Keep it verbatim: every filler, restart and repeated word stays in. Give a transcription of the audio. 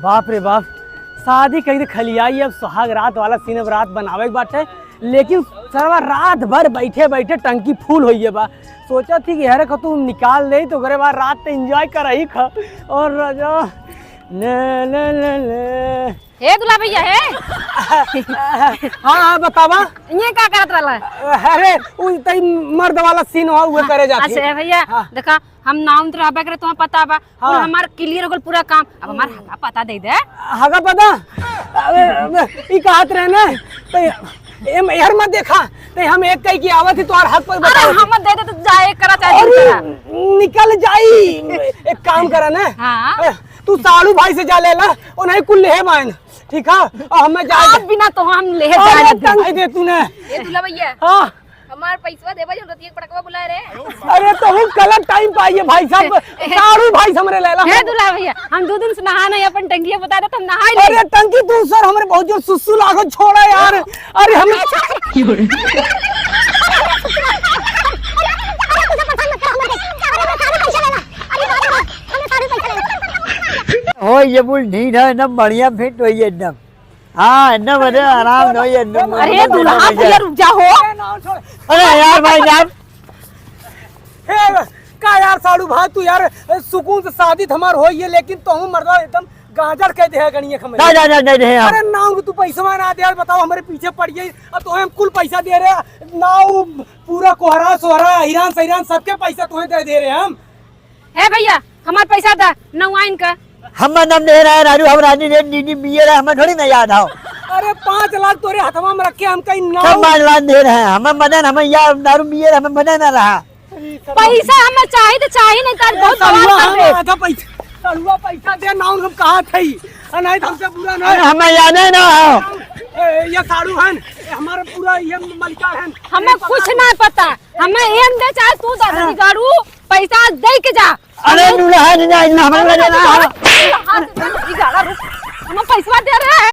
बाप रे बाप, शादी कई दे खलियाई, अब सुहाग रात वाला सीन अब रात बनावे के बाटे, लेकिन सरवा रात भर बैठे बैठे टंकी फुल होइए बा। सोचत ही कि हरे को तू निकाल दे तो ओकरे बाद रात ते एंजॉय करही ख। और राजा, ले, ले, ले, ले। हे दुल्हा भैया, हे। हाँ, हाँ, बतावा। ये का करत रहला? अरे, उ तई मर्द वाला सीन हो, उहे करे जाती। अच्छा, हे भैया, हाँ। देखा, हम नाउन तो रहबे करे, तुम्हें पता बा। हाँ। और हमार क्लियर हो गल पूरा काम। अब हमार हगा पता दे दे। हगा पता? अबे, अबे, ई कहत रहे ना, तो एम, यार मत देखा, तो हम एक कही की आवत ही तोहार हक पर अरे, बतावत ही। हम दे दे तो जाए करा चाहे अरे, दूसरा। निकल जाई। एक काम करा ना। हाँ। ए, तू साड़ू भाई से जा लेला, उन्हें कुल लेहे बायन, ठीक है? और हमें जा आप बिना तो हम लेहे अरे, जाए दे। टंगाई दे तूने। ये दुल्हा भैया। हाँ। हमार पैसवा देबा, हम रतिया के पटकवा बुलाए रहे। अरे, तो हम गलत टाइम पे आइए भाई साहब, साड़ू भाई से हमरे लेला। हे दुल्हा भैया, हम दो दिन से नहा नहीं, अपन टंकिया बता दे, तो हम नहा ही अरे, नहीं। टंकी तू सर, हमरे बहुत जोर सुसु लागो, छोड़ा यार। अरे, हम हो ये बुल ढीठ है, एकदम बढ़िया फिट होई है एकदम। हाँ, एकदम, अरे, आराम से होई है, एकदम। अरे, एकदम दुल्हा बढ़िया। भैया, रुक जा हो। अरे यार, भाई साहब। हे, का यार, साड़ू भाई, तू यार, सुकून से शादी त हमार होई है, लेकिन तोहू मर्दवा एकदम गाजर कह दे है गणिया खमे। ना, ना, ना, नहीं, नहीं, हम अरे, नाऊ, तू पैसा ना दे यार, बताओ, हमरे पीछे पड़ गई। अब तोहे हम कुल पैसा दे रहे, नाऊ, पूरा कोहरा, सोहरा, हिरान, सहिरान, सबके पैसा तोहे दे दे रहे हम। हे भैया, हमार पैसा दा, नौआइन का। हम्मा नाम दे रहा है, राजू, हम रानी रे, नीनी बिये रहा, हमें थोड़ी ना याद आओ। अरे, पाँच लाख तोरे हथवा में रख के हमका ई नाऊ सब मान लान दे रहे हैं, हमें मदन, हमें या दारू बिये रहा, हमें मदन ना रहा। पैसा हमें चाही तो चाही, नहीं तो आज बहुत सड़ुआ, बवाल कर हम दे। आधा पैसा, सड़ुआ पैसा दे, नाऊ हम कहा थे, आ, नहीं तो हमसे बुरा ना अरे, है। हमें याद है ना आओ। ए, ये साड़ू हन, ए, हमारा पूरा ये मलिकार हन। हमें ए, कुछ पता ना पता, हमें एम दे चाहे तू दे, हाँ। निगाड़ू, पैसा दे के जा। अरे, हमें दुल्हा जी, ना, ना, हमें हमें लगे ना, पैसा हाँ। दे, ई गाड़ा रुक। हमें पैसा दे रहे हैं।